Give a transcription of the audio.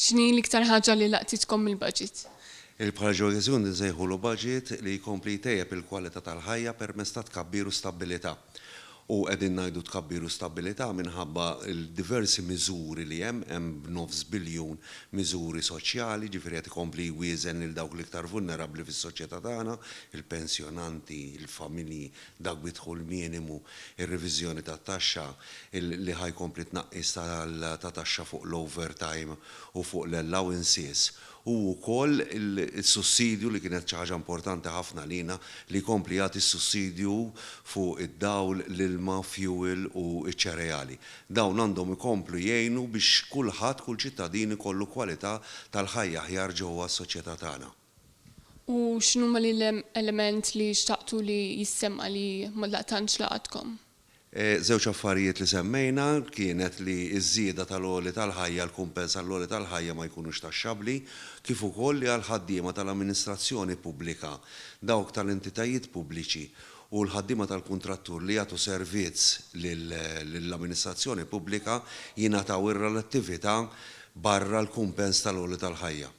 X'inhi l-iktar ħaġa li laqtitkom mill-budget? Il-bħala Georges Union insejħulu budget li jkompli jtejjeb il-kwalità tal-ħajja permezz ta' tkabbir u stabbilità. U qegħdin ngħidu tkabbir u stabbilità minħabba l-diversi miżuri li hemm, hemm b'nofs biljun miżuri soċjali, ġifieri qed ikompli jwieżen lil dawk l-iktar vulnerabbli fis-soċjetà tagħna, il-pensjonanti, il-familji, dawk bi dħul minimu, ir-reviżjoni tat-taxxa, li ħa jkompli t-tnaqqis ta' taxxa fuq l-overtime u fuq l-allowances, u wkoll is-sussidju li kienet xi ħaġa importanti ħafna għalina li jkompli jagħti s-sussidju fuq id-dawl, l-ilma, fuel u ċ-ċereali. Dawn għandhom ikomplu jgħinu biex kulħadd, kull ċittadin ikollu kwalità tal-ħajja aħjar ġewwa s-soċjetà tagħna. U x'inhuma l-element li xtaqtu li jissemma li ma tantx laqatkom? Żewġ affarijiet li semmejna kienet li ż-żieda tal-għoli tal-ħajja, l-kumpens għall-għoli tal-ħajja ma jkunux taxxabbli, kif ukoll li għall-ħaddiema tal-amministrazzjoni pubblika, dawk tal-entitajiet pubbliċi u l-ħaddiema tal-kuntrattur li jagħtu servizz lill-amministrazzjoni pubblika jingħataw ir-relattività barra l-kumpens tal-għoli tal-ħajja.